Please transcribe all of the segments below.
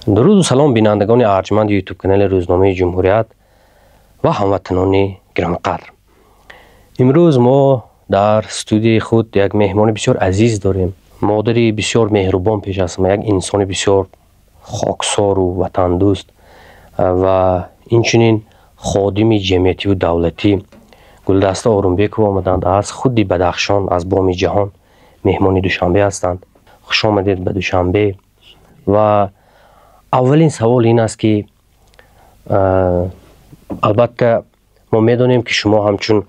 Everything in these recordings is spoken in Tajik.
Дуруду салом, бинандагони арҷманди ютуб-канали Рӯзномаи Ҷумҳурият ва ҳамватанони гиромиқадр. Имрӯз мо дар студияи худ як меҳмони бисёр азиз дорем, модари бисёр меҳрубон, пеш аз ҳама як инсони бисёр хоксору ватандӯст ва инчунин ходими ҷамъиятиву давлатӣ Гулдаста Орумбекова омаданд аз худи Бадахшон, аз Боми Ҷаҳон меҳмони Душанбе ҳастанд. Хуш омадед ба Душанбе. Ва аввалин савол ин аст, ки албатта мо медонем, ки шумо ҳамчун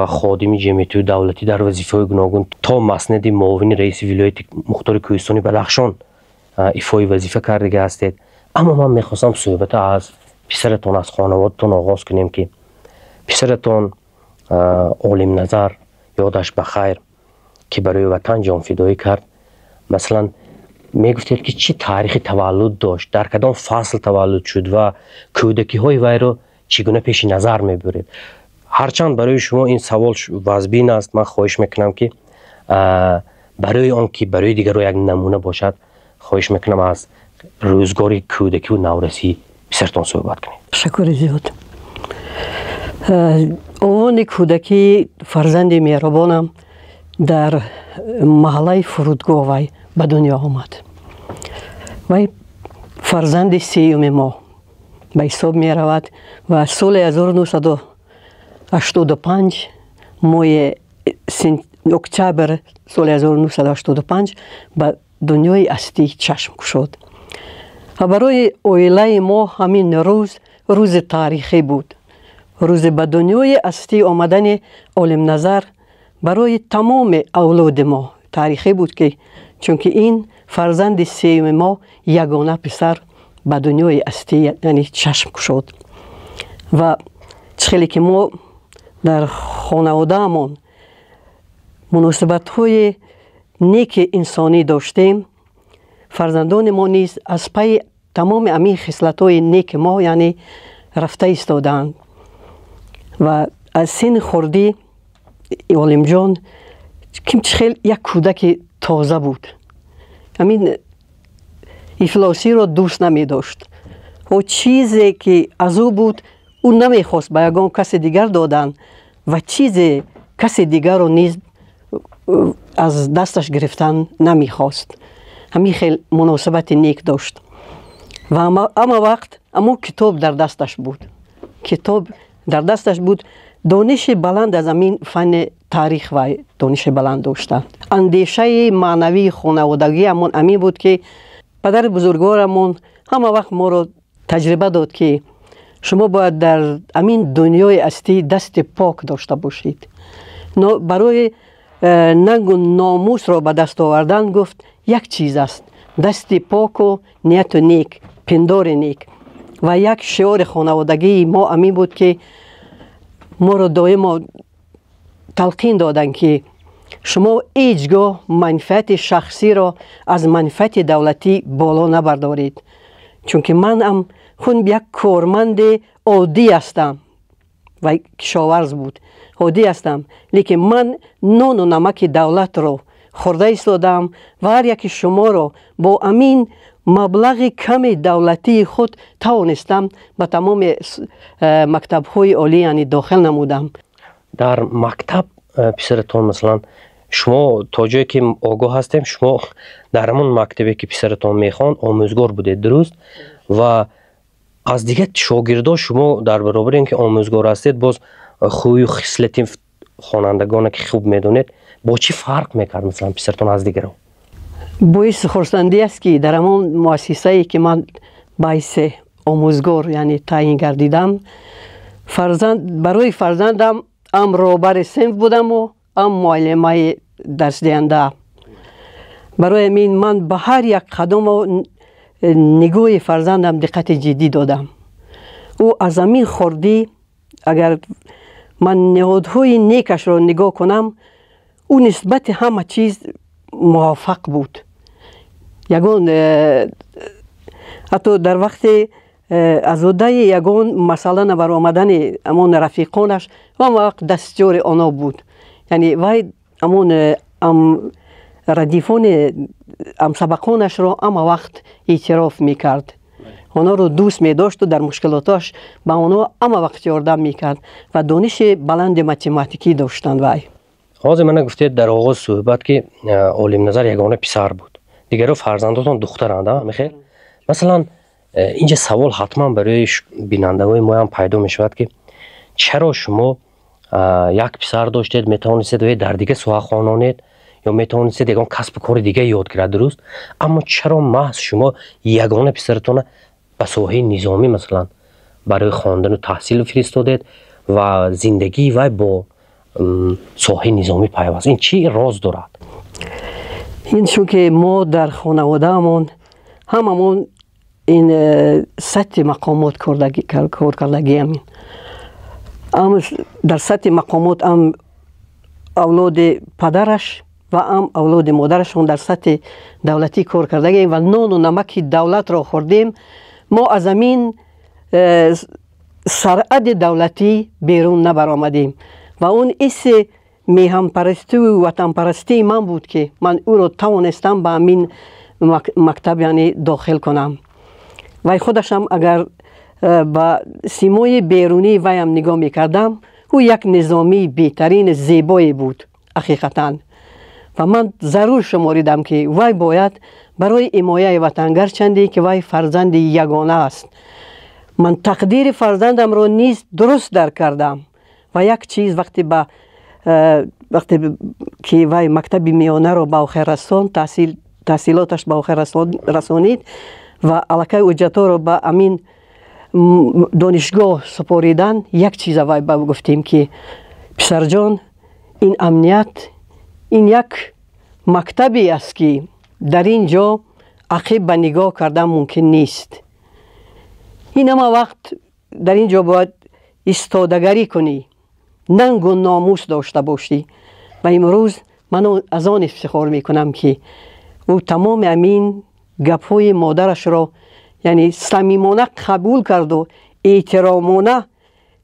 ходими ҷамъиятиву давлатӣ дар вазифаҳои гуногун то маснади муовини раиси вилояти мухтори кӯҳистони Бадахшон ифои вазифа кардага ҳастед. Аммо ман мехостам суҳбата аз писаратон, аз хонаводатон оғоз кунем, ки писаратон Олимназар, ёдаш ба хайр, ки барои ватан ҷонфидоӣ кард, масалан, мегуфтед, ки чӣ таърихи таваллуд дошт, дар кадом фасл таваллуд шуд ва кӯдакиҳои вайро чӣ гуна пеши назар мебуред? Ҳарчанд барои шумо ин савол вазбин аст, ман хоҳиш мекунам, ки барои он ки барои дигарро як намуна бошад, хоҳиш мекунам, аз рӯзгори кӯдакиву наврасӣ писаратон суҳбат кунед. Ташаккури зиёд. Овони кӯдакии фарзанди меҳрубонам дар маҳаллаи Фурудгоҳ вай ба дунё омад. Вай фарзанди сеюми мо ба ҳисоб меравад ва соли 1985, моҳи октябр соли 1985 ба дунёи ҳастӣ чашм кушод. Ва барои оилаи мо ҳамин рӯз рӯзи таърихӣ буд. Рӯзи ба дунёи ҳастӣ омадани Олимназар барои тамоми авлоди мо таърихӣ буд, ки чунки ин фарзанди сеюми мо, ягона писар, ба дунёи ҳастӣ, яъне чашм кушод. Ва чӣ хеле ки мо дар хонаводаамон муносибатҳои неки инсонӣ доштем, фарзандони мо низ аз пайи тамоми ҳамин хислатҳои неки мо, яъне, рафта истодаанд. Ва аз синни хурдӣ Олимҷон ким чӣ хел як кӯдаки тоза буд, ҳамин ифлосиро дӯст намедошт. Ӯ чизе ки аз ӯ буд, ӯ намехост ба ягон каси дигар додан ва чизе каси дигарро низ аз дасташ гирифтан намехост. Ҳамин хел муносибати нек дошт ва ҳама вақт ҳамон китоб дар дасташ буд, китоб дар дасташ буд. Дониши баланд аз ҳамин фанни таърих ва дониши баланд доштанд. Андешаи маънавии хонаводагиамон ҳамин буд, ки падари бузургворамон ҳама вақт моро таҷриба дод, ки шумо бояд дар ҳамин дунёи ҳастӣ дасти пок дошта бошед. Барои нангу номусро ба даст овардан, гуфт, як чиз аст: дасти поку нияту нек, пиндори нек. Ва як шиори хонаводагии мо ҳамин буд, ки моро доимо талқин доданд, ки шумо ҳеҷ гоҳ манфиати шахсиро аз манфиати давлатӣ боло набардоред, чунки манам худ як корманди оддӣ ҳастам, ва кишоварз буд, оддӣ ҳастам, лекин ман нону намаки давлатро хӯрда истодаам ва ҳар яки шуморо бо ҳамин маблағи ками давлатии худ тавонистам ба тамоми мактабҳои олӣ, яъне, дохил намудам. Дар мактаб писаратон, масалан, шумо то ҷое ки огоҳ ҳастем, шумо дар ҳамон мактабе, ки писаратон мехонд, омӯзгор будед, дуруст? Ва аз дигар шогирдо шумо дар баробари ин ки омӯзгор ҳастед, боз хӯю хислати хонандагоне ки хуб медонед, бо чӣ фарқ мекард, масалан, писаратон аз дигарон? Боиси хурсандӣ аст, ки дар ҳамон муассисае, ки ман ба ҳайси омӯзгор, яъне, таъйин гардидам, фарзанд барои фарзандам ҳам роҳбари синф будаму ҳам муаллимаи дарсдиҳанда. Барои ҳамин ман ба ҳар як қадаму нигоҳи фарзандам диққати ҷиддӣ додам. Ӯ аз ҳамин хурдӣ, агар ман ниҳодҳои некашро нигоҳ кунам, ӯ нисбати ҳама чиз муваффақ буд. Ягон ҳатто дар вақти аз уҳдаи ягон масъала набаромадани ҳамон рафиқонаш, ҳама вақт дастёри оно буд, яъне вай ҳамон радифони ҳамсабақонашро ҳама вақт эътироф мекард. Онҳоро дӯст медошту дар мушкилоташ ба онҳо ҳама вақт ёрдам мекард ва дониши баланди математикӣ доштанд вай. Ҳозир мана гуфтед дар оғози суҳбат, ки Олимназар ягона писар буд, дигаро фарзандотон духтаранд, мехел. Масалан, инҷа савол ҳатман барои бинандаҳои моам пайдо мешавад, ки чаро шумо як писар доштед, метавонистед вай дар дига соҳа хононед ё метавонистед ягон касбу кори дига ёд гирад, дуруст? Аммо чаро маҳз шумо ягона писаратона ба соҳаи низомӣ, масалан, барои хондану таҳсил фиристодед ва зиндагии вай бо соҳаи низомӣ пайваст? Ин чӣ роз дорад? Ин чунки мо дар хонаводаамон ҳамамон ин сатҳи мақомот кор кардагиам, ам дар сатҳи мақомот, ам авлоди падараш ва ам авлоди модарашон дар сатҳи давлатӣ кор кардагием ва нону намаки давлатро хӯрдем. Мо аз амин сарҳади давлатӣ берун набаромадем ва он ҳисси меҳанпарастию ватанпарастии ман буд, ки ман ӯро тавонистам ба ҳамин мактаб, яъне, дохил кунам. Вай худашам, агар ба симои берунии вайам нигоҳ мекардам, ӯ як низомии беҳтарини зебое буд ҳақиқатан. Ва ман зарур шуморидам, ки вай бояд барои ҳимояи ватан, гарчанде ки вай фарзанди ягона аст. Ман тақдири фарзандамро низ дуруст дарк кардам. Ва як чиз, вақте ки вай мактаби миёнаро ба охир расон, таҳсилоташ ба охир расонид ва аллакай ҳуҷҷатҳоро ба ҳамин донишгоҳ супоридан, як чиза вай ба гуфтем, ки писарҷон, ин амният ин як мактабе аст, ки дар ин ҷо ақиб ба нигоҳ кардан мумкин нест. Ин ҳама вақт дар ин ҷо бояд истодагарӣ кунӣ, нангу номус дошта бошӣ. Ва имрӯз ман аз он ифтихор мекунам, ки ӯ тамоми ҳамин гапҳои модарашро, яъне, самимона қабул карду эҳтиромона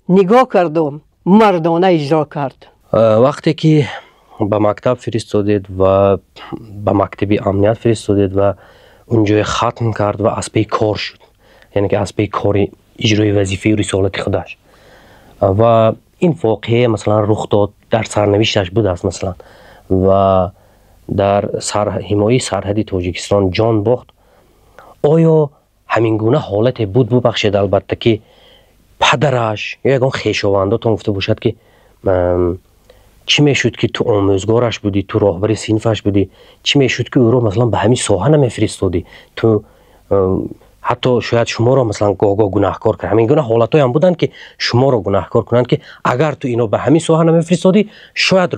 нигоҳ карду мардона иҷро кард. Вақте ки ба мактаб фиристодед ва ба мактаби амният фиристодед ва унҷое хатм кард ва аз паи кор шуд, яъне ки аз паи кори иҷрои вазифаи рисолати худаш, ва ин воқеа, масалан, рух дод, дар сарнавишташ будааст, масалан, ва дар ҳимояи сарҳади Тоҷикистон ҷон бохт, оё ҳамин гуна ҳолате буд, бубахшед, албатта, ки падараш ё ягон хешовандотон гуфта бошад, ки чӣ мешуд, ки ту омӯзгораш будӣ, ту роҳбари синфаш будӣ, чӣ мешуд, ки ӯро, масалан, ба ҳамин соҳа намефиристодӣ? Ту ҳатто шояд шуморо, масалан, гоҳ-гоҳ гунаҳкор кард. Ҳамин гуна ҳолатҳоям буданд, ки шуморо гунаҳкор кунанд, ки агар ту ино ба ҳамин соҳа намефиристодӣ, шояд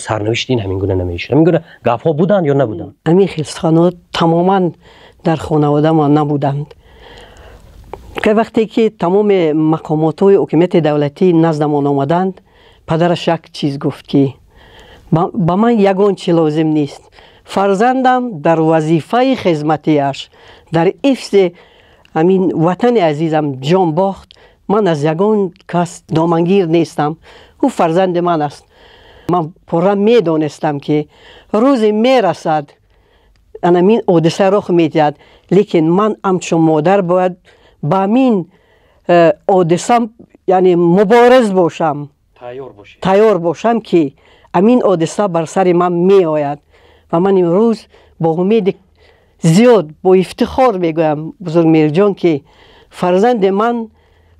сарнавишти ин ҳамин гуна намешуд? Ҳамин гуна гапҳо буданд ё набуданд? Ҳамин хел суханҳо тамоман дар хонавода мо набуданд. Ки вақте ки тамоми мақомотҳои ҳукумати давлатӣ наздамон омаданд, падараш як чиз гуфт, ки ба ман ягон чи лозим нест, фарзандам дар вазифаи хизматиаш дар ҳифзи ҳамин ватани азизам ҷон бохт, ман аз ягон кас домангир нестам, ӯ фарзанди ман аст. Ман пурра медонистам, ки рӯзе мерасад, анамин ҳодиса рух медиҳад, лекин ман ҳамчун модар бояд ба ҳамин ҳодиса, яъне, мубориз бошам, тайёр бошам, ки ҳамин ҳодиса бар сари ман меояд. Ва ман имрӯз бо умеди зиёд, бо ифтихор мегӯям, Бузургмеҳрҷон, ки фарзанди ман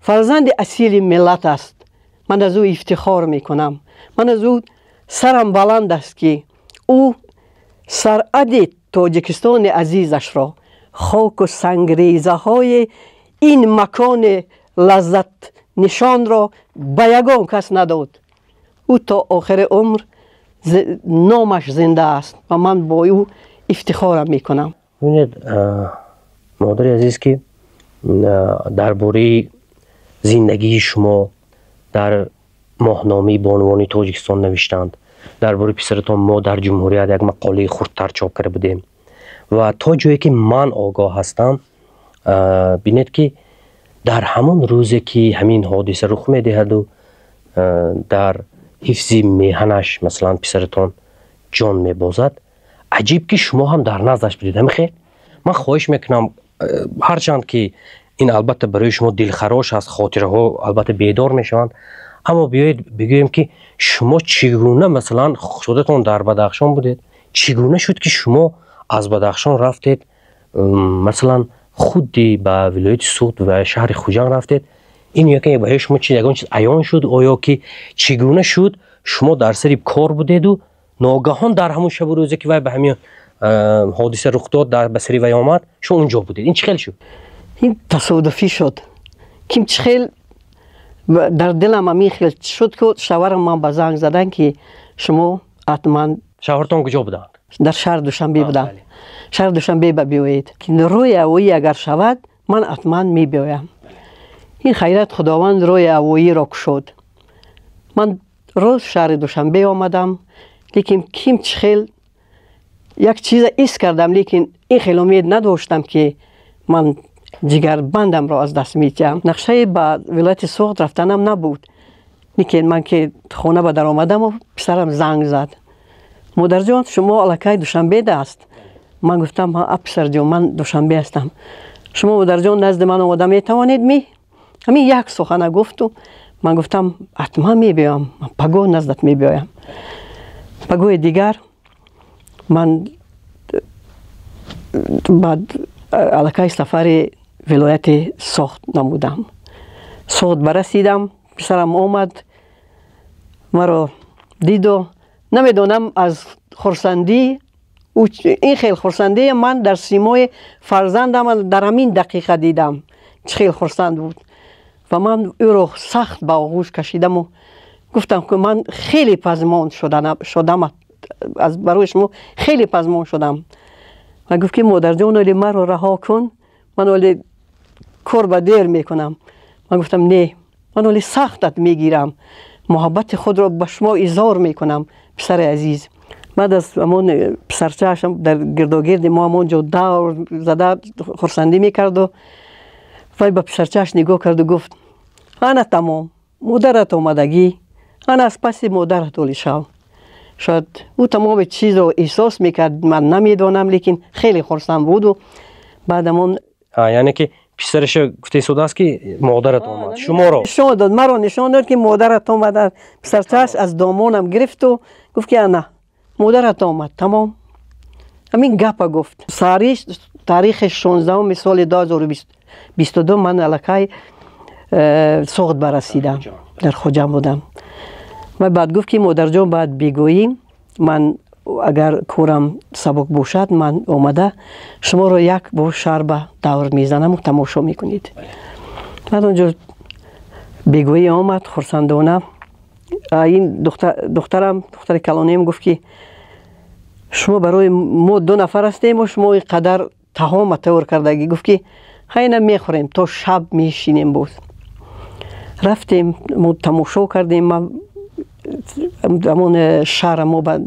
фарзанди асили миллат аст. Ман аз ӯ ифтихор мекунам, ман аз ӯ сарам баланд аст, ки ӯ сарҳади Тоҷикистони азизашро, хоку сангрезаҳои ин макони лаззатнишонро ба ягон кас надод. Ӯ то охири умр номаш зинда аст ва ман бо ӯ ифтихорам мекунам. Бибинед, модари азиз, ки дар бораи зиндагии шумо дар моҳномаи бонувони Тоҷикистон навиштанд, дар бораи писаратон мо дар Ҷумҳурият як мақолаи хурдтар чоп карда будем. Ва то ҷое ки ман огоҳ ҳастам, бинед, ки дар ҳамон рӯзе ки ҳамин ҳодиса рух медиҳаду дар ҳифзи меҳанаш, масалан, писаратон ҷон мебозад, аҷиб, ки шумо ҳам дар наздаш будед. Ҳамин хел? Ман хоҳиш мекунам, ҳарчанд ки Ин албатта барои шумо дилхарош аст, хотираҳо албатта бедор мешаванд. Аммо биёед бигӯем, ки шумо чӣ гуна, масалан, худатон дар Бадахшон будед, чӣ гуна шуд, ки шумо аз Бадахшон рафтед, масалан, худи ба вилояти Суғд ва шаҳри Хуҷанд рафтед? Ин яке барои шумо чи ягон чиз аён шуд, оё ки чӣ гуна шуд, шумо дар сари кор будеду ногаҳон дар ҳамон шабу рӯзе, ки вай ба ҳамин ҳодиса рух дод, ба сари вай омад, шумо унҷо будед? Ин чӣ хел шуд? Ин тасодуфӣ шуд. Ким чӣ хел дар дилам ҳамин хел шуд, ки шавҳарам ман ба занг задан, ки шумо ҳатман Шавҳартон куҷо буданд? Дар шаҳри Душанбе буданд. Шаҳри Душанбе ба биёед, ки роҳи ҳавоӣ агар шавад, ман ҳатман мебиёям. Ин хайрат, Худованд роҳи ҳавоиро кушод. Ман роз шаҳри Душанбе омадам, лекин ким чӣ хел як чиза ҳис кардам, лекин ин хел умед надоштам, ки ман ҷигарбандамро аз даст медиҳам. Нақшаи ба вилояти Суғд рафтанам набуд, лекин ман ки хона ба даромадаму писарам занг зад: «Модарҷон, шумо аллакай Душанбеда аст?» Ман гуфтам: «А, писарҷон, ман Душанбе ҳастам. Шумо, модарҷон, назди ман омода метавонед ми?» Ҳамин як сухана гуфту ман гуфтам: «Ҳатман мебиёям, пагоҳ наздат мебиёям». Пагоҳи дигар ман баъд аллакай сафари вилояти Суғд намудам. Суғд барасидам, писарам омад, маро диду намедонам, аз хурсандӣ, ин хел хурсандие ман дар симои фарзандам дар ҳамин дақиқа дидам, чӣ хел хурсанд буд. Ва ман ӯро сахт ба оғӯш кашидаму гуфтам, ки ман хеле пазмон шудам, аз барои шумо хеле пазмон шудам. Ва гуфт, ки модарҷон, оли маро раҳо кун, ман оли кор ба дер мекунам. Ман гуфтам: «Не, ман оли сахтат мегирам, муҳаббати худро ба шумо изҳор мекунам, писари азиз». Баъд аз ҳамон писарчаашам дар гирдогирди мо ҳамон ҷо давр зада хурсандӣ мекарду вай ба писарчааш нигоҳ карду гуфт: «Ана тамом, модарат омадагӣ, ана аз паси модарат оли шав». Шояд ӯ тамоми чизро эҳсос мекард, ман намедонам, лекин хеле хурсанд буду баъд ҳамон Яъне ки писараша гуфта истодааст, ки модарат омад, шуморо Нишон дод, маро нишон дод, ки модарат омада. Писарчааш аз домонам гирифту гуфт, ки ана модарат омад, тамом. Ҳамин гапа гуфт. Саҳариш таърихи 16-уми соли 2022 ман аллакай Суғд барасидам, дар Хуҷанд будам. Ва баъд гуфт, ки модарҷон, баъд бигӯӣ, ман агар корам сабук бошад, ман омада шуморо як бор шаҳр ба давр мезанаму тамошо мекунед. Баъд онҷо бегоҳӣ омад хурсандона. Ин духтарам, духтари калониам, гуфт, ки шумо барои мо ду нафар ҳастему шумо ин қадар таома тайёр кардагӣ. Гуфт, ки хайна мехӯрем, то шаб мешинем. Боз рафтем, мо тамошо кардем, ҳамон шаҳра мо ба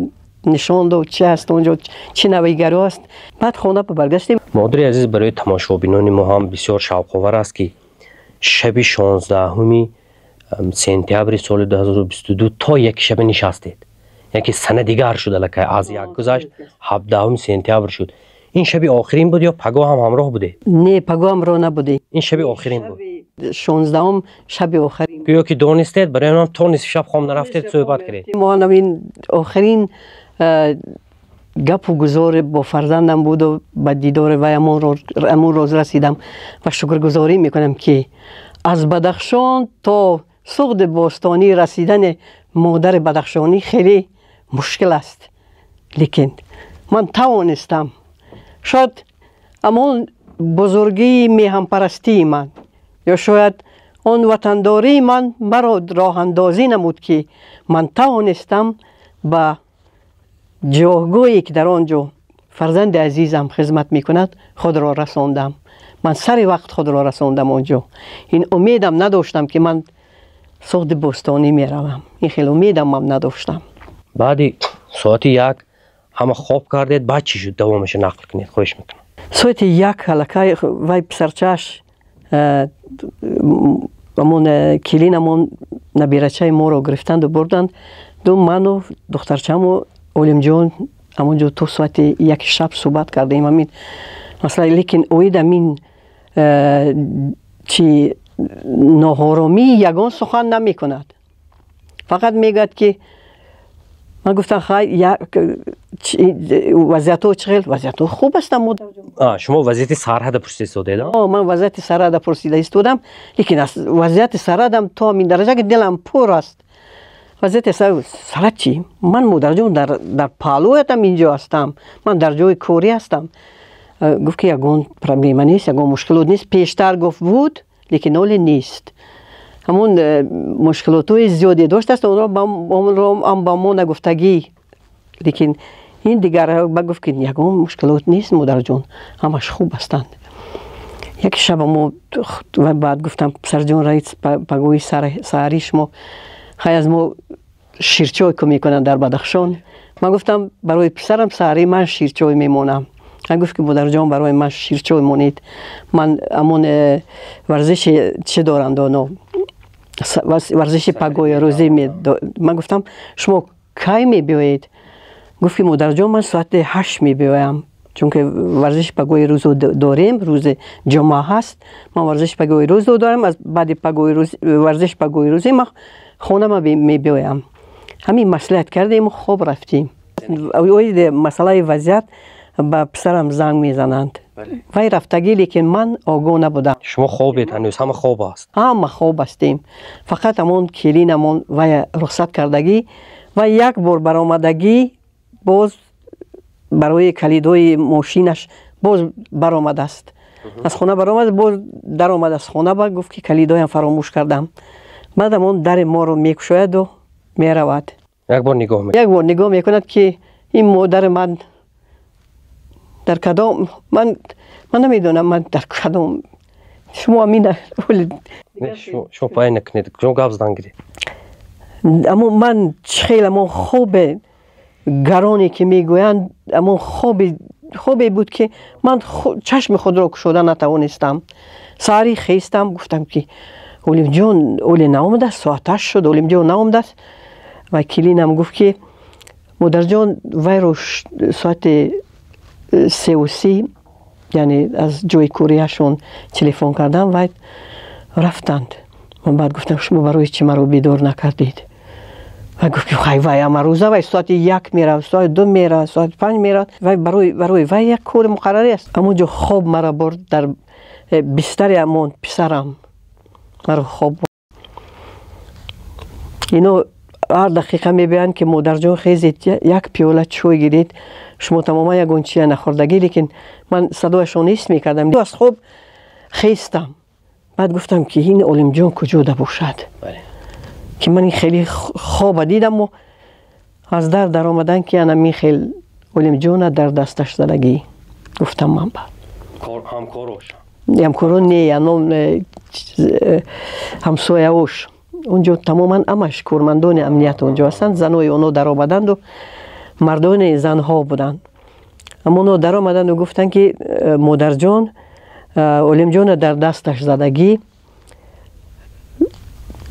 нишон дод, чи ҳаст онҷо, чӣ навигариҳо аст. Баъд хона ба баргаштем. Модари азиз, барои тамошобинони мо ҳам бисёр шавқовар аст, ки шаби 16-уми сентябри соли 2022 то яки шаба нишастед, яке сана дигар шуд, аллакай аз як гузашт, 17-уми сентябр шуд. Ин шаби охирин буд ё пагоҳ ҳам ҳамроҳ будед? Не, пагоҳ ҳамроҳ набудем. Ин шаби охирин буд? 16-ум шаби охирин. Гӯё ки донистед, барои он то нисфи шаб хом нарафтед, суҳбат кардед. Мо ҳамин охирин гапу гузор бо фарзандам буду ба дидори вай ҳамон рӯз расидам ва шукргузорӣ мекунам, ки аз Бадахшон то Суғди бостонӣ расидани модари бадахшонӣ хеле мушкил аст, лекин ман тавонистам. Шояд ҳамон бузургии меҳанпарастии ман ё шояд он ватандории ман маро роҳандозӣ намуд, ки ман тавонистам ба ҷоҳгоҳе, ки дар он ҷо фарзанди азизам хизмат мекунад, худро расондам. Ман сари вақт худро расондам он ҷо. Ин умедам надоштам, ки ман Суғди бостонӣ меравам, ин хеле умедам ман надоштам. Баъди соати 1 ҳама хоб кардед, баъд чӣ шуд? Давомаша нақл кунед, хоҳиш мекунам. Соати 1 аллакай вай писарчааш, ҳамон келинамон, набирачаи моро гирифтанду бурданд. Ду ману духтарчаму Олимҷон ҳамон ҷо то соати 1 шаб суҳбат кардем ҳамин масъала, лекин оид ҳамин. чи ноҳоромӣ ягон сухан намекунад. Фақат мегӯяд ки ман гуфтам хай вазъиятҳо чӣ хел? Вазъиятҳо хуб ҳастанд, модарҷон. Шумо вазъияти сарҳада пурсида истодед? Ман вазъияти сарҳада пурсида истодам, лекин аз вазъияти сарҳадам то ҳамин дараҷа ки дилам пур аст. Вазъияти сарҳад чӣ? Ман модарҷон дар паҳлӯятам инҷо ҳастам, ман дар ҷои корӣ ҳастам. Гуфт ки ягон проблема нест, ягон мушкилот нест. Пештар гуфт буд, лекин ҳоле нест. Ҳамон мушкилотҳои зиёде доштааст, онро ҳам ба мо нагуфтагӣ, лекин ин дигар ба гуфт ки ягон мушкилот нест, модарҷон, ҳамаш хуб ҳастанд. Як шаба мо баъд гуфтам писарҷон раис пагоҳи саҳарӣ шумо хай аз мо ширчой ку мекунанд дар Бадахшон. Ман гуфтам барои писарам саҳарӣ ман ширчой мемонам. Ман гуфт ки модарҷон барои ман ширчой монед, ман ҳамон варзиши чӣ доранд оно варзиши пагоҳи рӯзӣ. Ман гуфтам шумо кай мебиёед? Гуфт ки модарҷон ман соати 8 мебиёям, чунки варзиши пагоҳи рӯзо дорем, рӯзи ҷумъа ҳаст, ман варзиши пагоҳи рӯзо дорам, аз баъди варзиши пагоҳи рӯзӣ ман хонама мебиёям. Ҳамин маслиҳат кардем, хоб рафтем. Оиди масъалаи вазъият ба писарам занг мезананд. Вай рафтагӣ, лекин ман огоҳ набудам. Шумо хобед ҳанӯз, ҳама хоб аст? Ҳама хоб ҳастем. Фақат ҳамон келинамон вай рухсат кардагӣ ва як бор баромадагӣ боз барои калидҳои мошинаш боз баромадааст. Аз хона баромад, боз даромад аз хона, ба гуфт ки калидҳоям фаромӯш кардам. Баъд ҳамон дари моро мекушояду меравад. Як бор нигоҳ мекунад. Як бор нигоҳ мекунад ки ин модари ман дар кадом, ман намедонам ман дар кадом, шумо амина. Шумо пай накунед, шумо гап задан гиред. Аммо ман хел ҳамон хобе гароне ки мегӯянд, ҳамон хобе буд ки ман чашми худро кушода натавонистам. Саҳари хестам, гуфтам ки Олимҷон оле наомадааст, соат 8 шуд, Олимҷон наомадааст. Ва келинам гуфт ки модарҷон вайро соати 3:30, яъне аз ҷои корияшон телефон кардам, вай рафтанд. Ман баъд гуфтам шумо барои чӣ маро бедор накардед? Вай гуфт ки хай вай ҳамарӯза вай соати 1 меравад, соати 2 меравад, соати 5 меравад, вай барои вай як кори муқаррарӣ аст. Ҳамон ҷо хоб мара бурд, дар бистари ҳамон писарам маро хоб бурд. Ино ҳар дақиқа мебиёянд ки модарҷон хезед, як пиёла чой гиред, шумо тамоман ягон чия нахӯрдагӣ, лекин ман садояшон ҳис мекардам. Аз хоб хестам. Баъд гуфтам ки ин Олимҷон куҷода бошад, ки ман ин хеле хоба дидаму аз дар даромадан ки ана мин хел Олимҷона дар дасташ задагӣ. Гуфтам ман ба ҳамкоро не, ано ҳамсояош онҷо тамоман ҳамаш кормандони амният онҷо ҳастанд, занои оно даромаданду мардони занҳо буданд. Аммо оно даромаданду гуфтанд ки модарҷон Олимҷона дар дасташ задагӣ.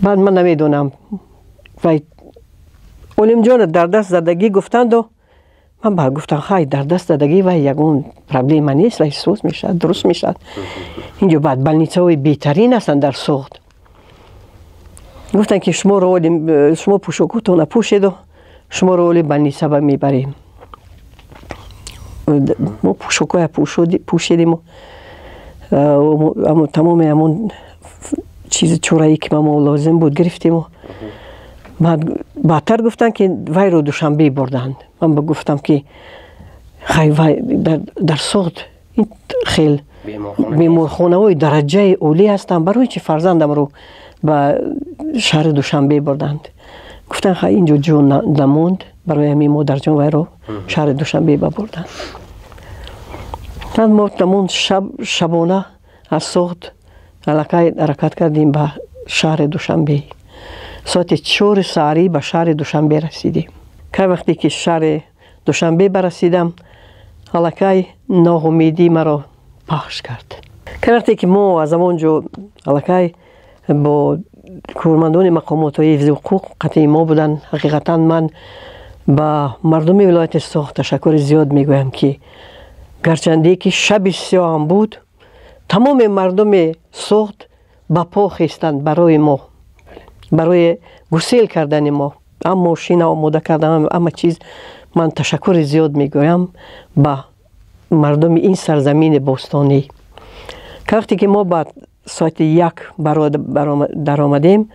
Баъд ман намедонам вай Олимҷона дар даст задагӣ гуфтанду ман баъд гуфтам хай дар даст задагӣ вай ягон проблема нест, вай соз мешавад, дуруст мешавад. Инҷо баъд больницаҳои беҳтарин ҳастанд дар Суғд. Гуфтанд ки шумо пӯшокотона пӯшеду шуморо оли больница ба мебарем. Мо пӯшокҳоя пӯшидиму тамоми ҳамон чизи чораӣ ки ба мо лозим буд гирифтиму баъдтар гуфтанд ки вайро Душанбе бурданд. Ман гуфтам ки хай вай дар Суғд ин хел беморхонаҳои дараҷаи олӣ ҳастанд, барои чи фарзандамро ба шаҳри Душанбе бурданд? Гуфтанд хай инҷо ҷо намонд, барои ҳамин модарҷон вайро шаҳри Душанбе бабурданд. Баъд мо тамом шабона аз Суғд аллакай ҳаракат кардем ба шаҳри Душанбе. Соати 4 саҳарӣ ба шаҳри Душанбе расидем. Кай вақте ки шаҳри Душанбе барасидам, аллакай ноумедӣ маро пахш кард. Кай вақте ки мо аз ҳамон ҷо аллакай бо кормандони мақомотҳои ҳифзи ҳуқуқ қатъи мо буданд, ҳақиқатан ман ба мардуми вилояти Суғд ташаккури зиёд мегӯям ки гарчанде ки шаби сиёҳам буд, Тамоми мардуми Суғд ба по хестанд барои мо, барои гусел кардани мо. Ҳам мошина омода кардам, ҳама чиз. Ман ташаккури зиёд мегӯям ба мардуми ин сарзамини бостонӣ. Вақте ки мо ба соати 1 даромадем,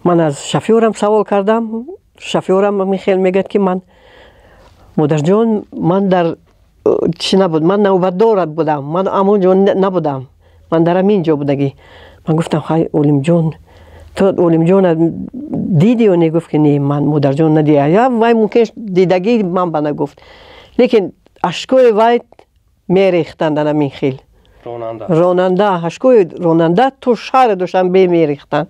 ман аз шофёрам савол кардам. Шофёрам михел мегӯяд, ки ман модарҷон, ман дар чӣ набуд, ман навбатдор будам, ман ҳамон ҷо набудам, ман дар ҳамин ҷо будагӣ. Ман гуфтам, хай Олимҷон, ту Олимҷона диди ё не? Гуфт, ки не, ман модарҷон надидам. Вай мумкин дидагӣ ман ба нагуфт, лекин ашкои вай мерехтанд дар ҳамин хел. Ронанда, ашкои ронанда то шаҳри Душанбе мерехтанд.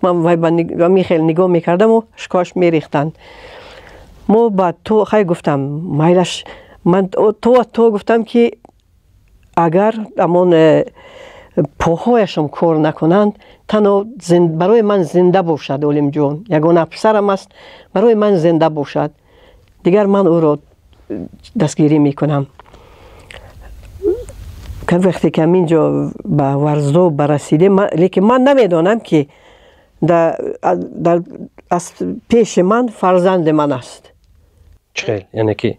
Ман вай ба ҳамин хел нигоҳ мекардаму ашкоаш мерехтанд. Мо ба то хай гуфтам, майлаш, ман то гуфтам, ки агар ҳамон поҳояшон кор накунанд, танҳо барои ман зинда бошад Олимҷон, ягона писарам аст, барои ман зинда бошад, дигар ман ӯро дастгирӣ мекунам. Вақте ки ҳамин ҷо ба Варзоб барасидем, лекин ман намедонам, ки аз пеши ман фарзанди ман аст. Чӣ хел? Яъне ки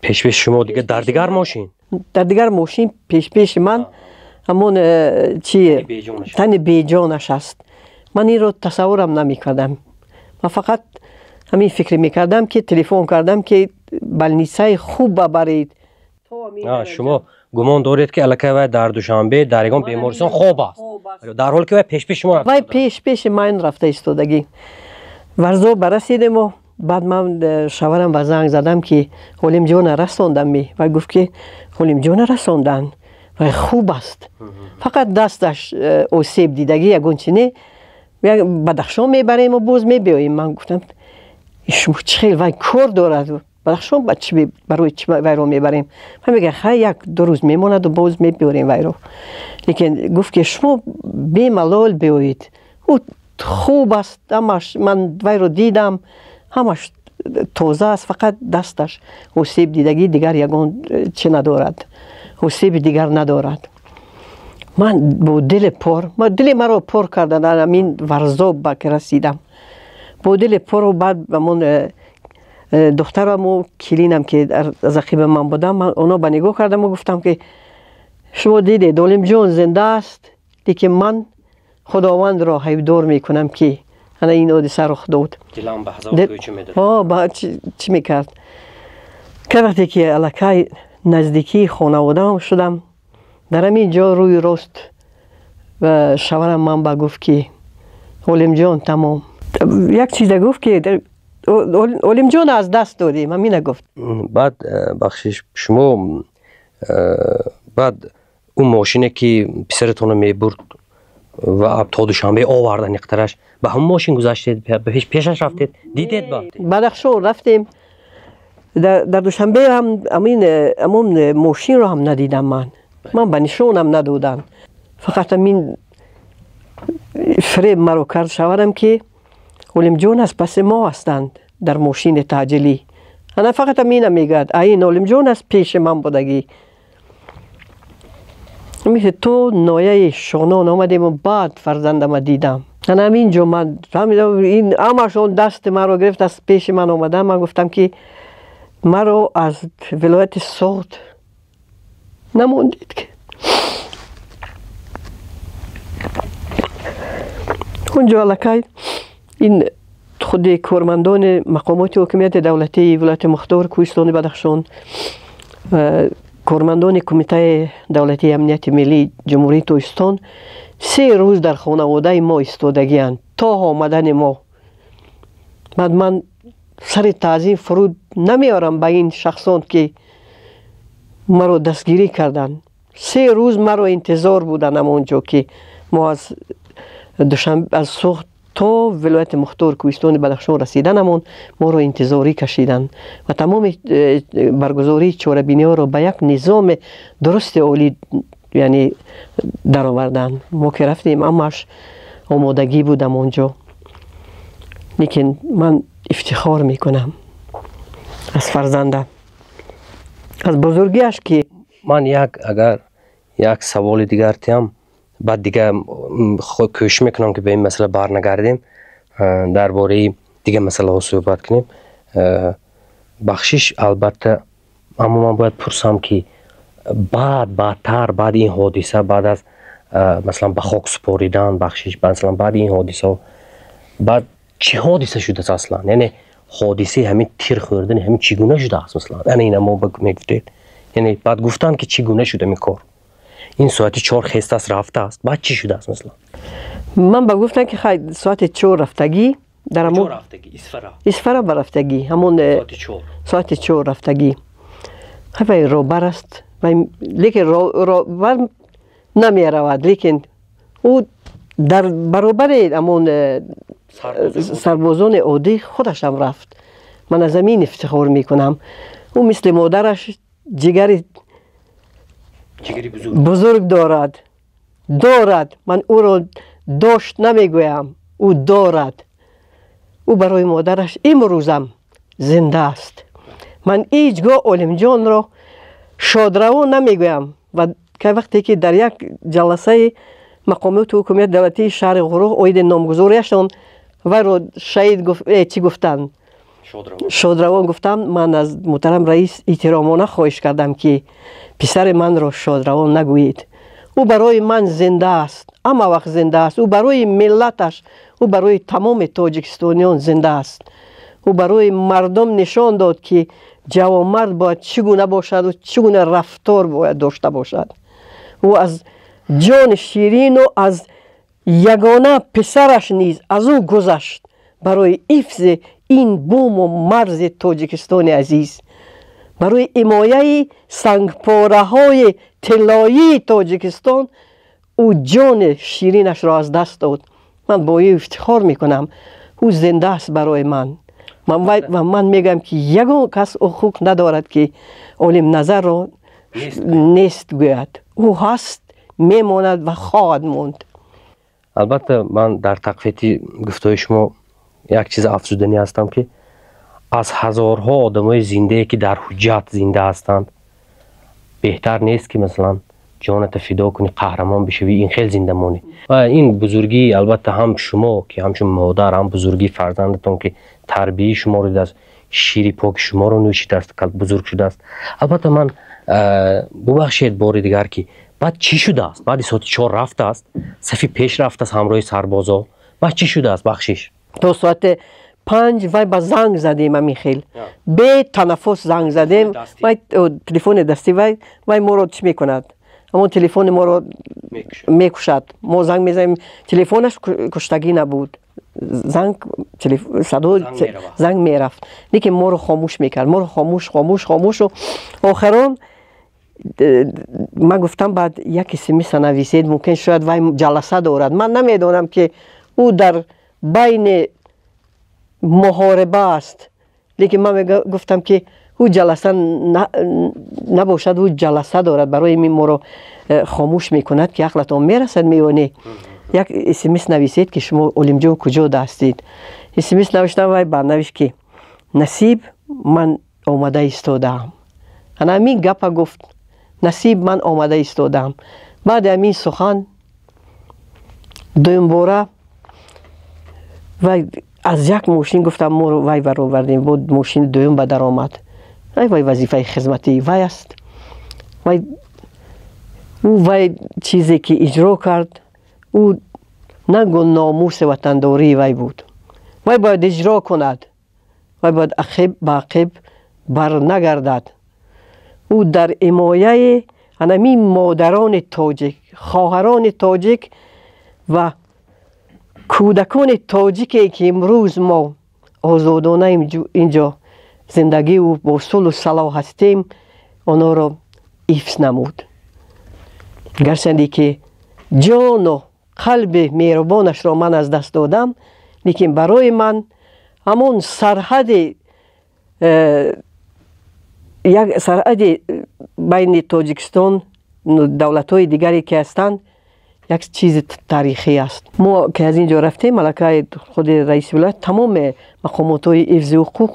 пешпеши шумо дига дар дигар мошин? Дар дигар мошин пешпеши ман ҳамон чи тани беҷонаш аст. Ман инро тасаввурам намекардам. Ман фақат ҳамин фикр мекардам, ки телефон кардам, ки больницаи хуб бабаред. Шумо гумон доред, ки аллакай вай дар Душанбе дар ягон бемористон хоб аст, дар ҳоле ки вай пешпеши шумо. Вай пешпеши ман рафта истодагӣ. Варзоб барасидему баъд ман шаварам ба занг задам, ки Олимҷона расондам ми. Вай гуфт, ки Олимҷона расонданд, вай хуб аст, фақат дасташ осеб дидагӣ, ягон чи не, Бадахшон мебарему боз мебиёем. Ман гуфтам, шумо чӣ хел, вай кор дорад, Бадахшон барои чӣ вайро мебарем? Вай мегӯяд, хай, 1-2 рӯз мемонаду боз мебиёрем вайро. Лекин гуфт, ки шумо бемалол биёед, ӯ хуб аст, ҳамаш ман вайро дидам, ҳамаш тоза аст, фақат дасташ осеб дидагӣ, дигар ягон чӣ надорад, осеби дигар надорад. Ман бо дили пур, дили маро пур карданд ҳамин Варзоб ба ки расидам бо дили пуру. Баъд ҳамон духтараму килинам, ки аз ақиби ман будам, ман оно ба нигоҳ кардаму гуфтам, ки шумо дидед, Олимҷон зинда аст, лекин ман Худовандро айбдор мекунам, ки ана ин ҳодиса рух дод. Чӣ мекард? Ка вақте ки аллакай наздикии хонаводаам шудам, дар ҳамин ҷо рӯи рост шаварам ман ба гуфт, ки Олимҷон тамом. Як чиза гуфт, ки Олимҷон аз даст додем, ҳамина гуфт. Баъд бахшиш, шумо баъд ӯ мошине, ки писаратонро мебурд ва то Душанбе овардан иқтараш, ба ҳамон мошин гузаштед, пешаш рафтед, дидед ба? Бадахшон рафтем, дар Душанбе ҳам ҳамон мошинро ҳам надидам. Ман ба нишонам надодам. Фақат ҳамин фиреб маро кард шаварам, ки Олимҷон аз паси мо ҳастанд дар мошини таъҷилӣ. Ана фақат ҳамина мегӯяд, ин Олимҷон аст, пеши ман будагӣ. То нояи Шонон омадему баъд фарзандама дидам. Ана ҳамин ҷо ман фаҳмидам, ин ҳамашон дасти маро гирифт, аз пеши ман омадам. Ман гуфтам, ки маро аз вилояти Суғд намондед, ки онҷо аллакай ин худи кормандони мақомоти ҳокимияти давлатии вилояти мухтори Кӯҳистони Бадахшон, кормандони Кумитаи давлатии амнияти миллии Ҷумҳурии Тоҷикистон 3 рӯз дар хонаводаи мо истодагианд то омадани мо. Баъд ман сари таъзим фуруд намеорам ба ин шахсон, ки маро дастгирӣ карданд. 3 рӯз маро интизор буданд ҳамон ҷо, ки мо аз Душанбе, аз Суғд то вилояти мухтори Кӯҳистони Бадахшон расиданамон моро интизорӣ кашиданд ва тамоми баргузории чорабиниҳоро ба як низоми дурусти олӣ, яъне, дароварданд. Мо ки рафтем, ҳамаш омодагӣ будам онҷо. Лекин ман ифтихор мекунам аз фарзандам, аз бузургиаш, ки ман як агар Як саволи дигар тиам, баъд дига кӯшиш мекунам, ки ба ин масъала барнагардем, дар бораи дигар масъалаҳо суҳбат кунем. Бахшиш, албатта, аммо ман бояд пурсам, ки баъд, баъдтар, баъди ин ҳодиса, баъд аз, масалан, ба хок супоридан, бахшиш, масалан, баъди ин ҳодисаҳо баъд чӣ ҳодиса шудааст аслан? Яъне ҳодисаи ҳамин тир хӯрдани ҳамин чӣ гуна шудааст, масалан, яъне ина мо мегуфтед, яъне баъд гуфтанд, ки чӣ гуна шуд ҳамин кор? Ин соати 4 хестааст, рафтааст, баъд чӣ шудааст, масалан? Ман ба гуфтам, ки хай, соати 4 рафтагӣ дар ҳамон Исфара ба рафтагӣ, ҳамон соати 4 рафтагӣ. Хай, вай робар аст, лекин робар намеравад, лекин ӯ дар баробари ҳамон сарбозони оддӣ худашам рафт. Ман аз ҳамин ифтихор мекунам. Ӯ мисли модараш ҷигари бузург дорад. Ман ӯро дошт намегӯям, ӯ дорад. Ӯ барои модараш имрӯзам зинда аст. Ман ҳеҷ гоҳ Олимҷонро шодравон намегӯям. Ва вақте ки дар як ҷаласаи мақомоти ҳукумияти давлатии шаҳри Ғуруғ оиди номгузориашон вайро шаҳид чӣ гуфтанд, шодравон гуфтам, ман аз муҳтарам раис эҳтиромона хоҳиш кардам, ки писари манро шодравон нагӯед. Ӯ барои ман зинда аст, ҳама вақт зинда аст. Ӯ барои миллаташ, ӯ барои тамоми тоҷикистониён зинда аст. Ӯ барои мардум нишон дод, ки ҷавонмард бояд чӣ гуна бошаду чӣ гуна рафтор бояд дошта бошад. Ӯ аз ҷони ширину аз ягона писараш низ аз ӯ гузашт барои ҳифзи ин буму марзи Тоҷикистони азиз, барои ҳимояи сангпораҳои тиллоии Тоҷикистон ӯ ҷони ширинашро аз даст дод. Ман бо ӯ ифтихор мекунам. Ӯ зинда аст барои ман ва ман мегӯям, ки ягон кас ҳуқуқ надорад, ки Олимназарро нест гӯяд. Ӯ ҳаст, мемонад ва хоҳад монд. Албатта, ман дар тақвияти гуфтаҳои шумо як чиз афзуданӣ ҳастам, ки аз ҳазорҳо одамои зиндае, ки дар ҳуҷҷат зинда ҳастанд, беҳтар нест, ки, масалан, ҷоната фидо кунӣ, қаҳрамон бишавӣ, ин хел зинда монӣ. Ва ин бузургӣ, албатта, ҳам шумо, ки ҳамчун модар, ҳам бузургии фарзандатон, ки тарбияи шуморо дидааст, шири поки шуморо нӯшидааст, бузург шудааст. Албатта, ман, бубахшед, бори дигар, ки баъд чӣ шудааст? Баъди соати 4 рафтааст, сафи пеш рафтааст ҳамроҳи сарбозо, баъд чӣ шудааст, бахшиш? То соати 5 вай ба занг задем, ҳамин хел бетанаффус занг задем. Вай телефони дастӣ, вай моро чӣ мекунад, ҳамон телефони моро мекушад. Мо занг мезанем, телефонаш куштагӣ набуд, занг, садо, занг мерафт, лекин моро хомӯш мекард, моро хомӯш, хомӯш, хомӯшу. Охирон ман гуфтам, баъд як смса нависед, мумкин, шояд вай ҷаласа дорад. Ман намедонам, ки ӯ дар байни муҳориба аст, лекин ман гуфтам, ки ӯ ҷаласа набошад, ӯ ҷаласа дорад, барои ин моро хомӯш мекунад, ки ақлатон мерасад меёне. Як смс нависед, ки шумо, Олимҷон, куҷо ҳастед. Смс навиштам, вай барнавишт, ки насиб, ман омада истодаам. Ана ҳамин гапа гуфт: насиб, ман омада истодаам. Баъди ҳамин сухан дуюмбора вай аз як мошин, гуфтам, моро вай баровардем, бо мошини дуюм ба даромад. Вай вазифаи хизматии вай аст. Вай ӯ вай чизе ки иҷро кард, ӯ нангу номуси ватандории вай буд, вай бояд иҷро кунад, вай бояд ақиб ба ақиб барнагардад. Ӯ дар ҳимояи анамин модарони тоҷик, хоҳарони тоҷик ва кӯдакони тоҷике, ки имрӯз мо озодона инҷо зиндагиву бо сулҳу салоҳ ҳастем, онҳоро ҳифз намуд. Гарчанде ки ҷону қалби меҳрубонашро ман аз даст додам, лекин барои ман ҳамон сарҳади як сарҳади байни Тоҷикистон, давлатҳои дигаре ки ҳастанд, як чизи таърихӣ аст. Мо ки аз ин ҷо рафтем, аллакай худи раиси вилоят, тамоми мақомотҳои ҳифзи ҳуқуқ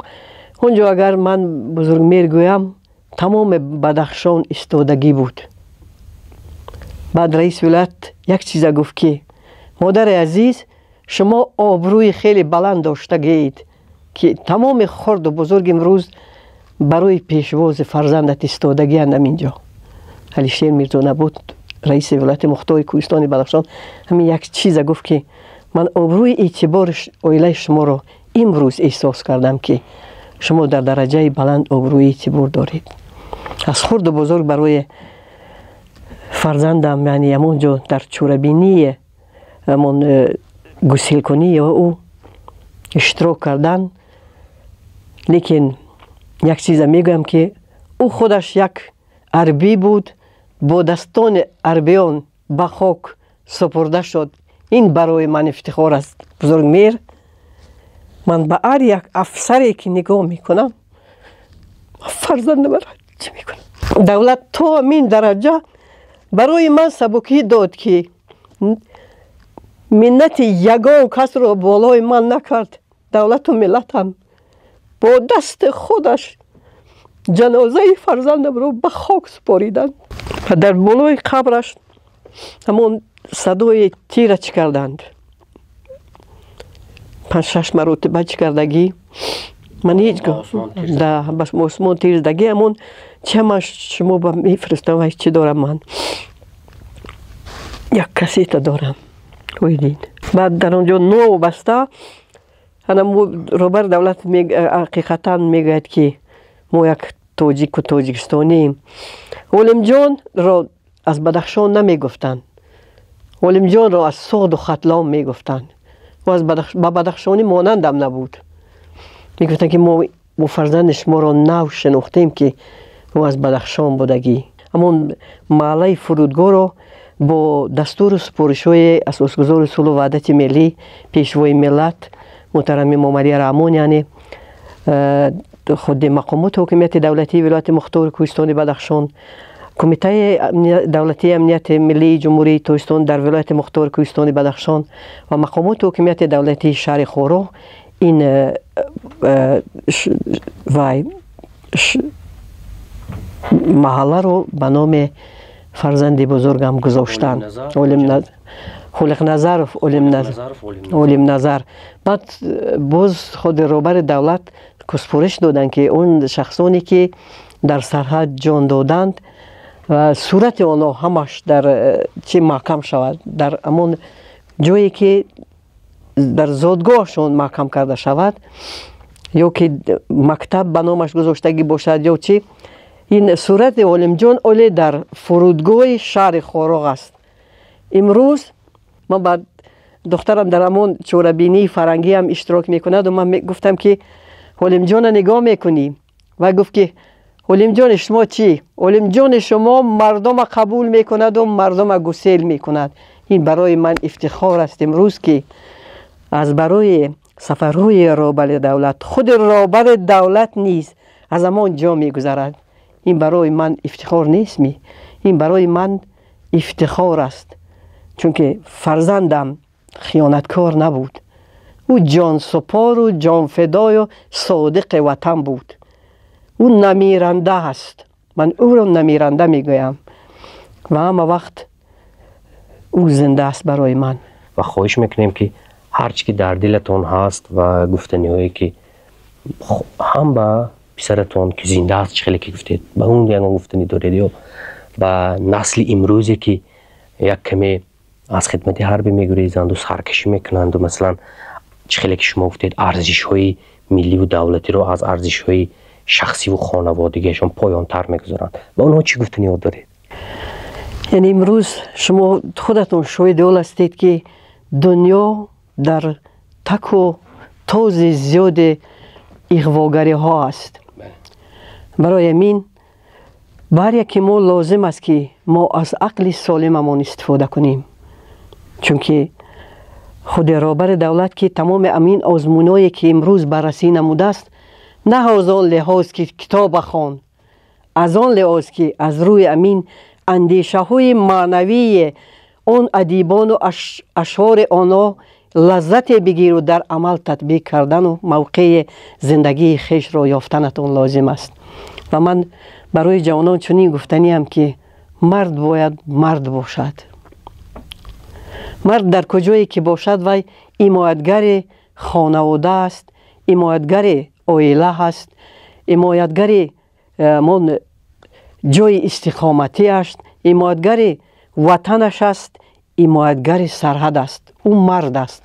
он ҷо, агар ман бузургмер гӯям, тамоми Бадахшон истодагӣ буд. Баъд раиси вилоят як чиза гуфт, ки модари азиз, шумо обрӯи хеле баланд доштагиед, ки тамоми хурду бузург имрӯз барои пешвози фарзандат истодагианд. Ҳаминҷо Алишер Мирзонабот, раиси вилояти мухтори Кӯҳистони Бадахшон, ҳамин як чиза гуфт, ки ман обрӯи эътибори оилаи шуморо имрӯз эҳсос кардам, ки шумо дар дараҷаи баланд обрӯи эътибор доред. Аз хурду бузург барои фарзандам, яъне ҳамон ҷо дар чорабинии ҳамон гусилкунии ӯ иштирок кардан. Лекин як чиза мегӯям, ки ӯ худаш як арбӣ буд, бо дастони арбиён ба хок супурда шуд. Ин барои ман ифтихор аст. Бузургмер, ман ба ҳар як афсаре ки нигоҳ мекунам, фарзандамро чӣ мекунам. Давлат то ҳамин дараҷа барои ман сабукӣ дод, ки миннати ягон касро болои ман накард. Давлату миллатам бо дасти худаш ҷанозаи фарзандамро ба хок супориданд ва дар болои қабраш ҳамон садои тира чӣ карданд, 5-6 маротиба чӣ кардагӣ. Ман ҳеҷ гоҳ ба осмон тир задагӣ, ҳамон ча ман шумо ба мефиристам ва чӣ дорам, ман як кассета дорам, дид. Баъд дар он ҷо новобаста роҳбари давлат ҳақиқатан мегӯяд, ки мо як тоҷику тоҷикистонием. Олимҷонро аз Бадахшон намегуфтанд, Олимҷонро аз Суғду Хатлон мегуфтанд. Ба бадахшонӣ монандам набуд. Мегуфтанд, ки мо фарзанди шуморо нав шинохтем, ки ӯ аз Бадахшон будагӣ. Ҳамон маҳаллаи фурудгоҳро бо дастуру супоришҳои асосгузори сулҳу ваҳдати миллӣ, пешвои миллат муҳтарам Эмомалӣ Раҳмон, яъне худи мақомоти ҳокимияти давлатии вилояти мухтори Кӯҳистони Бадахшон, Кумитаи давлатии амнияти миллии Ҷумҳурии Тоҷикистон дар вилояти мухтори Кӯҳистони Бадахшон ва мақомоти ҳокимияти давлатии шаҳри Хоруғ ин вай маҳалларо ба номи фарзанди бузургам гузоштанд, Холиқназаров Олимназар. Баъд боз худи роҳбари давлат супориш доданд, ки он шахсоне ки дар сарҳад ҷон доданд, сурати онҳо ҳамаш дар чӣ маҳкам шавад, дар ҳамон ҷое ки дар зодгоҳашон маҳкам карда шавад, ё ки мактаб ба номаш гузоштагӣ бошад, ё чӣ. Ин сурати Олимҷон оле дар фурудгоҳи шаҳри Хоруғ аст. Имрӯз ман ба духтарам дар ҳамон чорабинии фарангиам иштирок мекунаду ман гуфтам, ки Олимҷона нигоҳ мекунӣ? Вай гуфт, ки Олимҷони шумо чӣ? Олимҷони шумо мардума қабул мекунаду мардума гусел мекунад. Ин барои ман ифтихор аст имрӯз, ки аз барои сафарҳои роҳбари давлат худи роҳбари давлат низ аз ҳамон ҷо мегузарад. Ин барои ман ифтихор нест ми? Ин барои ман ифтихор аст, чунки фарзандам хиёнаткор набуд. Ӯ ҷонсупору ҷонфидою содиқи ватан буд. Ӯ намиранда аст, ман ӯро намиранда мегӯям ва ҳама вақт ӯ зинда аст барои ман. Ва хоҳиш мекунем, ки ҳар чӣ ки дар дилатон ҳаст ва гуфтаниҳое ки ҳам ба писаратон, ки зинда аст, чӣ хеле ки гуфтед, ба он ягон гуфтанӣ доред, ё ба насли имрӯзе, ки як каме аз хидмати ҳарбӣ мегурезанду саркашӣ мекунанду, масалан, чӣ хеле ки шумо гуфтед, арзишҳои милливу давлатиро аз арзишҳои шахсиву хонаводагиашон поёнтар мегузоранд, ба онҳо чӣ гуфтаниҳо доред? Яъне имрӯз шумо худатон шоҳиди он ҳастед, ки дунё дар таку този зиёди иғвогариҳо аст. Барои ҳамин ба ҳар яке мо лозим аст, ки мо аз ақли солимамон истифода кунем, чунки худи роҳбари давлат, ки тамоми ҳамин озмуное ки имрӯз баррасӣ намудааст, на аз он лиҳоз ки китоба хон, аз он лиҳоз ки аз рӯи ҳамин андешаҳои маънавии он адибону ашъори онҳо лаззате бигиру дар амал татбиқ кардану мавқеи зиндагии хешро ёфтанатон лозим аст. Ва ман барои ҷавонон чунин гуфтаниам, ки Мард бояд мард бошад. Мард дар куҷое ки бошад, вай ҳимоятгари хонавода аст, ҳимоятгари оила ҳаст, ҳимоятгари мон ҷои истиқоматӣ аст, ҳимоятгари ватанаш аст, ҳимоятгари сарҳад аст. Ӯ мард аст.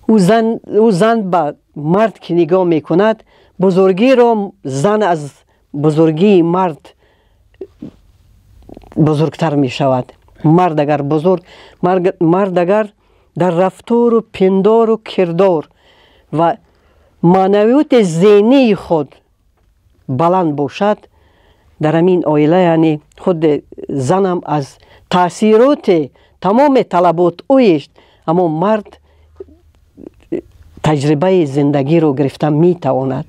Ӯ зан ба мард ки нигоҳ мекунад, бузургиро зан аз бузургии мард бузургтар мешавад. Мард агар бузург, мард агар дар рафтору пиндору кирдор ва маънавиёти зеҳнии худ баланд бошад, дар ҳамин оила, яъне худ занам аз таъсироти тамоми талаботҳои ҳамон мард таҷрибаи зиндагиро гирифта метавонад.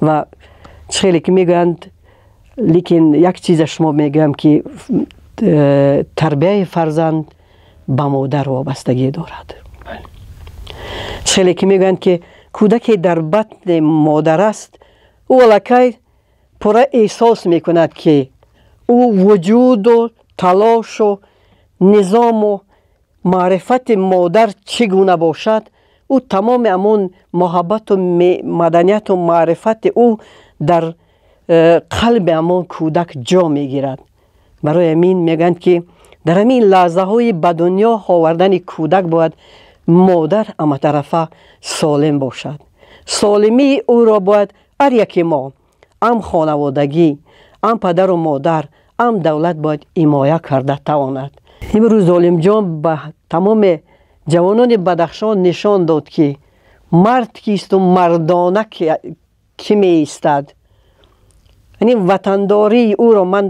Ва хеле ки мегӯянд, лекин як чиза шумо мегӯям, ки тарбияи фарзанд ба модар вобастагӣ дорад. Хеле ки мегӯянд, ки кӯдаке дар батни модар аст, ӯ аллакай пурра эҳсос мекунад, ки ӯ вуҷуду талошу низому маърифати модар чӣ гуна бошад, ӯ тамоми ҳамон муҳаббату маданияту маърифати ӯ дар қалби ҳамон кӯдак ҷо мегирад. Барои ҳамин мегӯянд, ки дар ҳамин лаҳзаҳои ба дунё овардани кӯдак бояд модар ҳаматарафа солим бошад. Солимии ӯро бояд ҳар яке мо, ҳам хонаводагӣ, ҳам падару модар, ҳам давлат бояд ҳимоя карда тавонад. Имрӯз Олимҷон ба тамоми ҷавонони Бадахшон нишон дод, ки мард кисту мардона кӣ меистад. Яъне ватандории ӯро ман,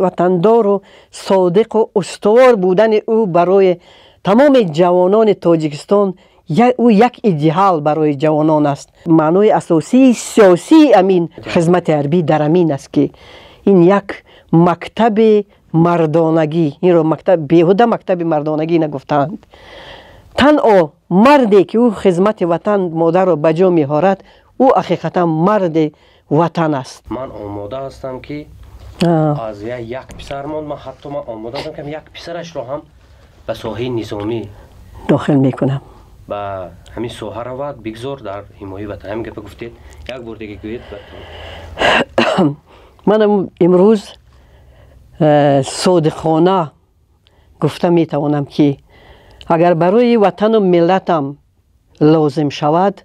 ватандору содиқу устувор будани ӯ барои тамоми ҷавонони Тоҷикистон, ӯ як идеал барои ҷавонон аст. Маънои асосии сиёсии ҳамин хизмати ҳарбӣ дар ҳамин аст, ки ин як мактаби мардонагӣ, инро мактаб беҳуда мактаби мардонагӣ нагуфтаанд. Танҳо марде ки ӯ хизмати ватан модарро ба ҷо меорад, ӯ ҳақиқатан марди ватан аст. Ман омода ҳастам, ки аз як писар монд, ман ҳатто ман омода ҳастам, ки як писарашро ҳам ба соҳаи низомӣ дохил мекунам. Ба ҳамин соҳа равад, бигзор дар ҳимояи ватан. Ҳамин гапа гуфтед, як бор дига гӯед. Ман имрӯз содиқона гуфта метавонам, ки агар барои ватану миллатам лозим шавад,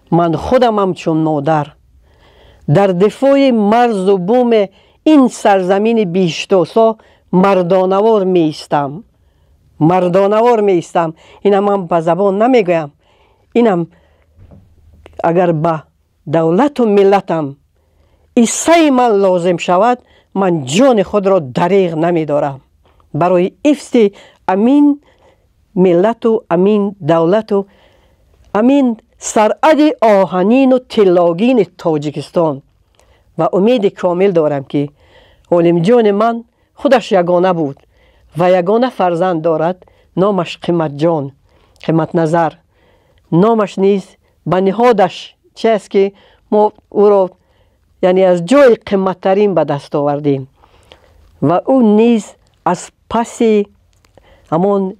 ман худам ҳамчун модар дар дифои марзу буми ин сарзамини биҳиштосо мардонавор меистам, мардонавор меистам. Инам ман ба забон намегӯям, инам агар ба давлату миллатам ҳиссаи ман лозим шавад, ман ҷони худро дареғ намедорам барои ҳифзи ҳамин миллату ҳамин давлату ҳамин сарҳади оҳанину тиллогини Тоҷикистон. Ва умеди комил дорам, ки Олимҷони ман худаш ягона буд ва ягона фарзанд дорад, номаш Қиматҷон, Қиматназар. Номаш низ ба ниҳодаш чи аст, ки мо ӯро, яъне, аз ҷои қиматтарин ба даст овардем ва ӯ низ аз паси ҳамон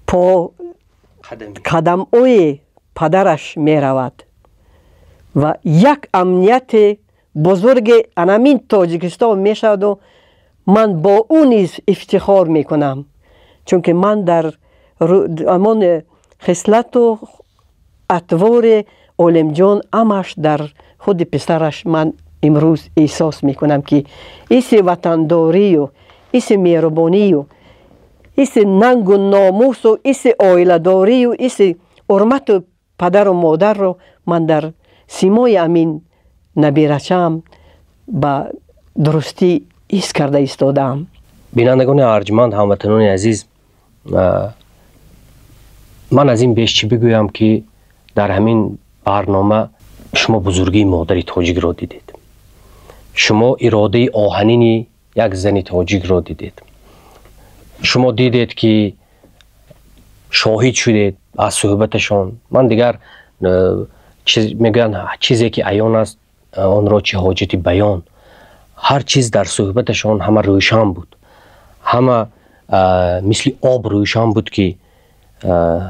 по қадамҳои падараш меравад ва як амнияти бузурги анамин Тоҷикистон мешаваду ман бо ӯ низ ифтихор мекунам, чунки ман дар ҳамон хислату атвори Олимҷон ҳамаш дар худи писараш ман имрӯз эҳсос мекунам, ки ҳисси ватандорию, ҳисси меҳрубонию, ҳисси нангу номусу, ҳисси оиладорию, ҳисси ҳурмату падару модарро ман дар симои ҳамин набирачаам ба дурустӣ ҳис карда истодаам. Бинандагони арҷманд, ҳамватанони азиз, ман аз ин беш чӣ бигӯям, ки дар ҳамин барнома шумо бузургии модари тоҷикро дидед, шумо иродаи оҳанини як зани тоҷикро дидед, шумо дидед, ки шоҳид шудед аз суҳбаташон. Ман дигар мегӯянд, чизе ки аён аст, онро чӣ ҳоҷати баён. Ҳар чиз дар суҳбаташон ҳама рӯшан буд, ҳама мисли об рӯшан буд, ки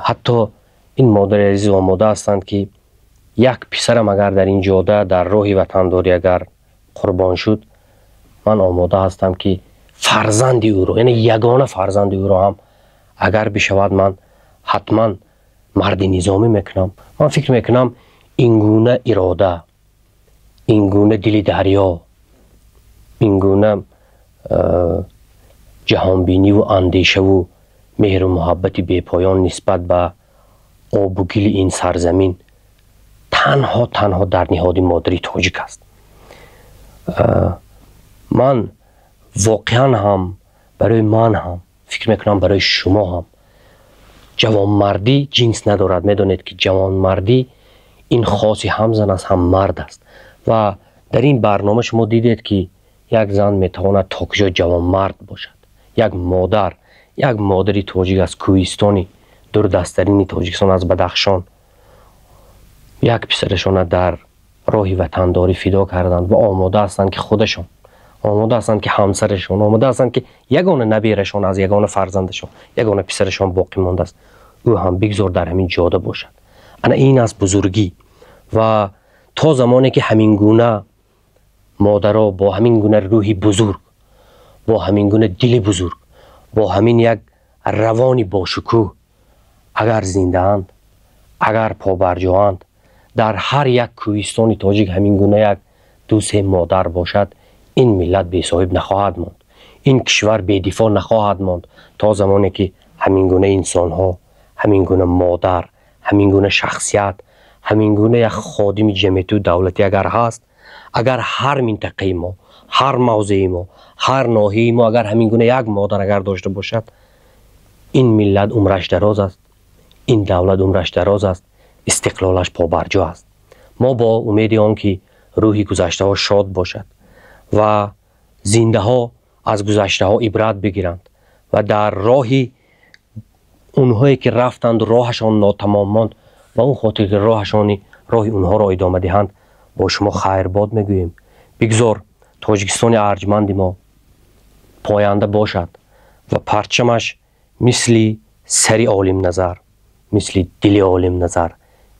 ҳатто ин модари азиз омода ҳастанд, ки як писарам агар дар ин ҷода, дар роҳи ватандорӣ агар қурбон шуд, ман омода ҳастам, ки фарзанди ӯро, яъне ягона фарзанди ӯро ҳам агар бишавад, ман ҳатман марди низомӣ мекунам. Ман фикр мекунам, ин гуна ирода, ин гуна дили дарё, ин гуна ҷаҳонбиниву андешаву меҳру муҳаббати бепоён нисбат ба обу гили ин сарзамин танҳо, танҳо дар ниҳоди модари тоҷик аст. Ман воқеан ҳам, барои ман ҳам, фикр мекунам, барои шумо ҳам, ҷавонмардӣ ҷинс надорад. Медонед, ки ҷавонмардӣ ин хоси ҳам зан аст, ҳам мард аст. Ва дар ин барнома шумо дидед, ки як зан метавонад то куҷо ҷавонмард бошад. Як модар, як модари тоҷик аз кӯҳистони дурдасттарини Тоҷикистон, аз Бадахшон, як писарашона дар роҳи ватандорӣ фидо карданд ва омода ҳастанд, ки худашон, омода ҳастанд, ки ҳамсарашон, омода ҳастанд, ки ягона наберашон, аз ягона фарзандашон ягона писарашон боқӣ мондааст, ӯ ҳам бигзор дар ҳамин ҷода бошад. Ана ин аст бузургӣ. Ва то замоне ки ҳамин гуна модаро бо ҳамин гуна рӯҳи бузург, бо ҳамин гуна дили бузург, бо ҳамин як равони бошукӯҳ агар зиндаанд, агар побарҷоанд, дар ҳар як кӯҳистони тоҷик ҳамин гуна як ду-се модар бошад, ин миллат бесоҳиб нахоҳад монд, ин кишвар бедифоъ нахоҳад монд. То замоне ки ҳамин гуна инсонҳо, ҳамин гуна модар, ҳамин гуна шахсият, ҳамин гуна як ходими ҷамъиятию давлатӣ агар ҳаст, агар ҳар минтақаи мо, ҳар мавзеи мо, ҳар ноҳияи мо агар ҳамин гуна як модар агар дошта бошад, ин миллат умраш дароз аст, ин давлат умраш дароз аст, истиқлолаш побарҷо аст. Мо бо умеди он ки рӯҳи гузаштаҳо шод бошад ва зиндаҳо аз гузаштаҳо ибрат бигиранд ва дар роҳи онҳое ки рафтанду роҳашон нотамом монд, ба он хотир ки роҳашони роҳи онҳоро идома диҳанд, бо шумо хайрбод мегӯем. Бигзор Тоҷикистони арҷманди мо поянда бошад ва парчамаш мисли сари олимназар, мисли дили олимназар,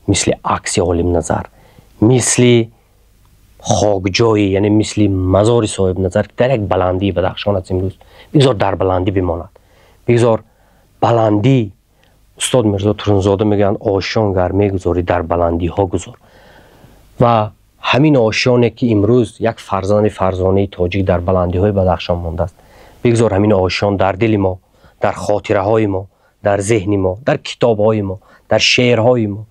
мисли акси олимназар, мисли хокҷои, яъне мисли мазори соҳибназар, ки дар як баландии Бадахшон аст имрӯз, бигзор дар баландӣ бимонад. Бигзор баландӣ, устод Мирзо Турсунзода мегӯянд: «Ошён гар мегузорӣ, дар баландиҳо гузор». Ва ҳамин ошёне ки имрӯз як фарзанди фарзонаи тоҷик дар баландиҳои Бадахшон мондааст, бигзор ҳамин ошён дар дили мо, дар хотираҳои мо, дар зеҳни мо, дар китобҳои мо, дар шеърҳои мо,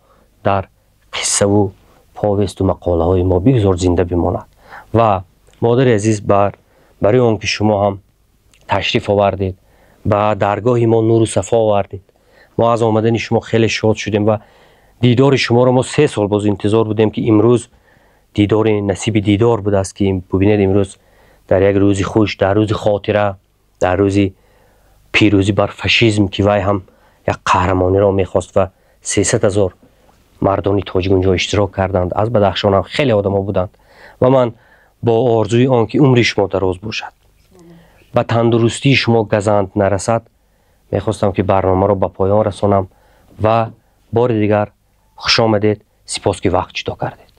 дар қиссаву повесту мақолаҳои мо бигзор зинда бимонад. Ва модари азиз, барои он ки шумо ҳам ташриф овардед, ба даргоҳи мо нуру сафо овардед, мо аз омадани шумо хеле шод шудем ва дидори шуморо мо 3 сол боз интизор будем, ки имрӯз дидори насиби дидор будааст, ки бубинед, имрӯз дар як рӯзи хуш, дар рӯзи хотира, дар рӯзи пирӯзӣ бар фашизм, ки вай ҳам як қаҳрамониро мехост ва 300 000 мардони тоҷик унҷо иштирок карданд, аз Бадахшон ҳам хеле одамо буданд, ва ман бо орзуи он ки умри шумо дароз бошад, ба тандурустии шумо газанд нарасад, мехостам, ки барномаро ба поён расонам. Ва бори дигар хуш омадед, сипос, ки вақт ҷудо кардед.